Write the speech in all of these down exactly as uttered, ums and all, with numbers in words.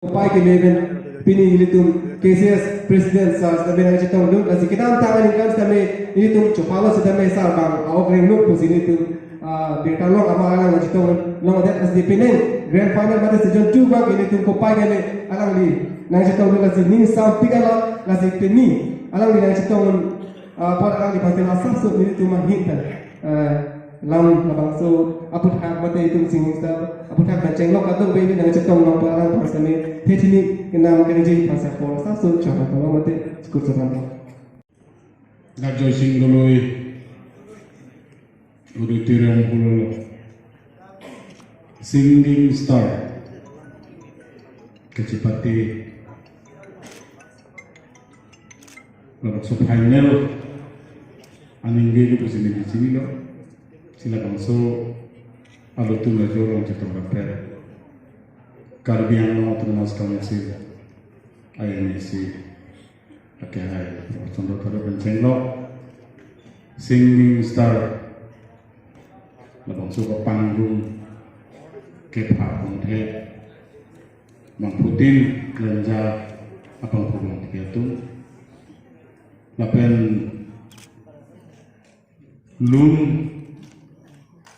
Kopai keme pen pini ilitum K C S President sir sitame nangchetongdun, lasi kedamtang aningkan sitame ilitum chopalo sitame sir abang a-ok renglo pusi ilitum, ah, birta long, amat alang nangchetong longdet, lasi pini grand final mate season two abang ilitum kopai keme alangli nangchetongdun, lasi ning sampik alam, lasi pini alangli nangchetong, ah, apor alangliphan asapso ilitum ahin pen, ah, lam labangso aphuthak mate itum singing star aphuthak pen chenglok atum pen ili nangchetong long apor alangliphan sitame thethini kenam keningje aphan sir apor asapso chapang tong mate chukut chapang tong. Dak Joysing Doloi Auditorium Hall, Singing Star kachepate labangso final aningve pusi neli chinilo. Si labangso alotum ajo along chetong rapet Karbi Anglong Autonomous Council, I N A C, akehai Professor Chandra Tharu pen chenglok Singing Star labangso kapangrum kepha pon the, bangphutin Lenja apangphu bangphi atum, lapen lun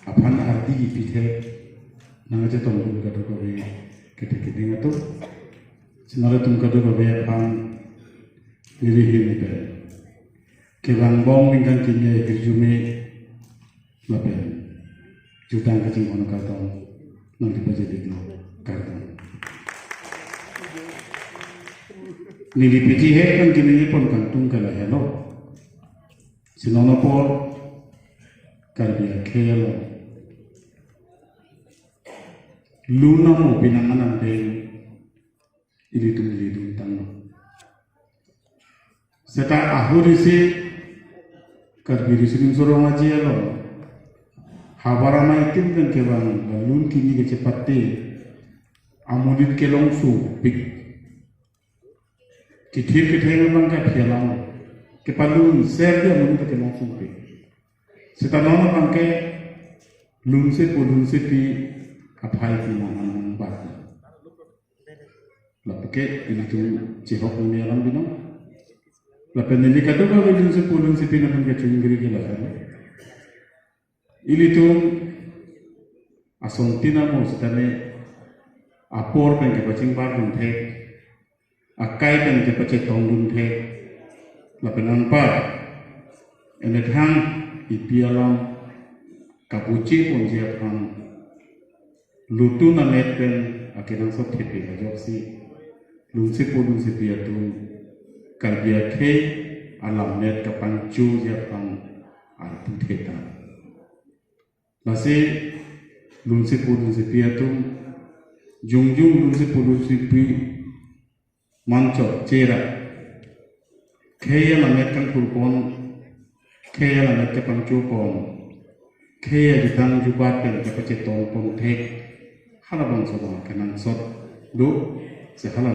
aphan ardi kipithek nangchetongdun kadokave kethe keding atum. Si nanglitum kadokave aphan neli ahin pen kevangbom ningkan kini ahirjume lapen jutang kachinghon kardom nangkepajedetlo, kardom. Neli pithihek pen kini pon kangtung ke lahelo. Si non apor Karbi akhei along lun amo pinang anang pen ilitum ilitum tanglo. Seta ahut isi Karbi Riso Nimso Rong Aje along havar amei atum pen kevang, la lun kimi kachepate amonit kelong sungpik. Kithir ketheng abang ke aphi alam, kepalun ser dia amonit kelong sungpik. Seta non abang ke lunsepo lunsepi aphai pi nang nang bat. Lapuke ilitum chehok ni alam binong. Lapen neli kadokave lunsepo lunsepi nang kachingri ke lapen ilitum asontin amo sitame apor pen kepachingbardun thek, akai pen kepachetongdun thek, lapen anpar emethang epi alam kabuche ponji aphan lutun amet pen akenangsot thepi ajoksi lunsepo lunsepi atum Karbi akhei alammet kapangchoji aphan arpu theta. Lasi lunsepo lunsepi atum, jongjong lunsepo lunsepi manchot chera, khei alammet kangthur pon, khei alammet kapangcho pon, khei ajutang jubat pen kapachetong pon thek, halabangso abang kenangsot do, si hala